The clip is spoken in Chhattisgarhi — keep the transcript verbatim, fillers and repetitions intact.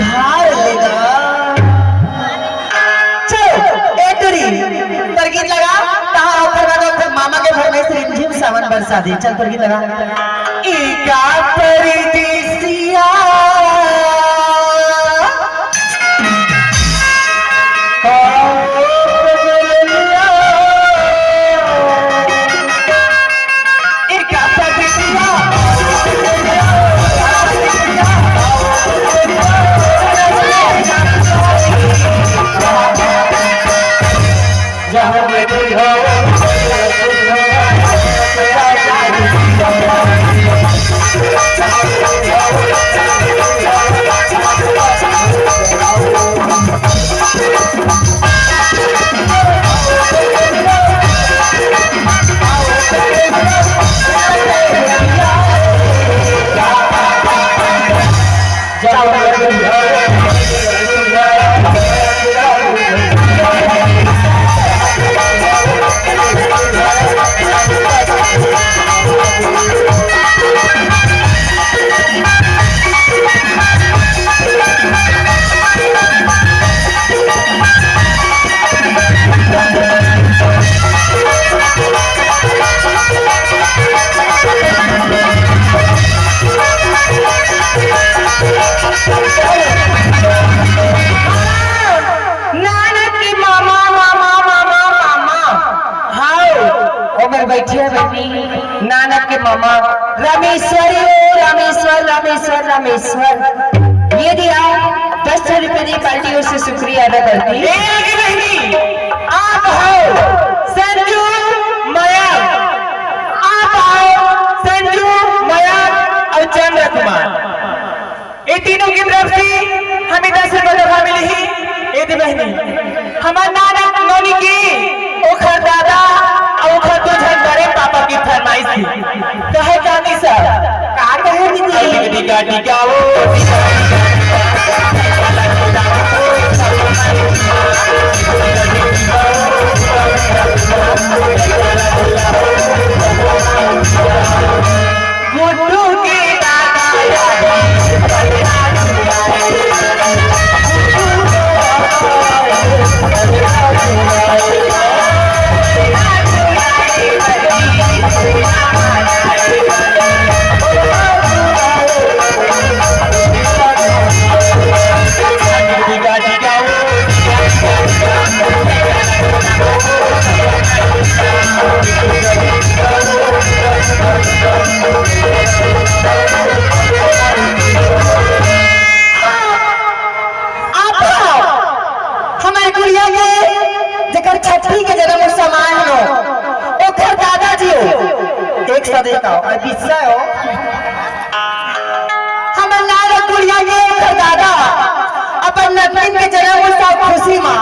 धार लेगा। चलो, ए टुरी, पर गीत लगा, तहाँ ओकर बाद ओकर मामा के फरमाइश रिमझिम सावन बरसा दे। चल, पर गीत लगा। इका परदेसिया। नाना के मामा, मामा, मामा, मामा। हाव, ओमर बैठिया बनी, नाना के मामा। रामेश्वरी ओ, रामेश्वर, रामेश्वर, रामेश्वर। ये दिया दस सौ रुपए दी पार्टी ओर से शुक्रिया अदा करती। ए, ए बहनी, आप हो संजू मयंक, आप हो संजू मयंक और चंद्र कुमार। ए तीनों की तरफ से हमें दस रुपए तोहफा मिली ही। ए दे बहनी, हमर नाना नोनी के ओखर दादा अउ ओखर दू झन बड़े पापा की फरमाइश थी। कहे जानी सर, का कहे दीदी? टिका टिका ओ। गुड्डू के दादा। आप हमारे गुड़िया के जेकर छठी के जन्म उत्सव आए हो, ओकर दादाजी हो। एक सौ एक आओ, अब गुस्सा हो। हमर लाल गुड़िया के ओकर दादा अपन नतनिन के जन्म उत्सव खुशी मा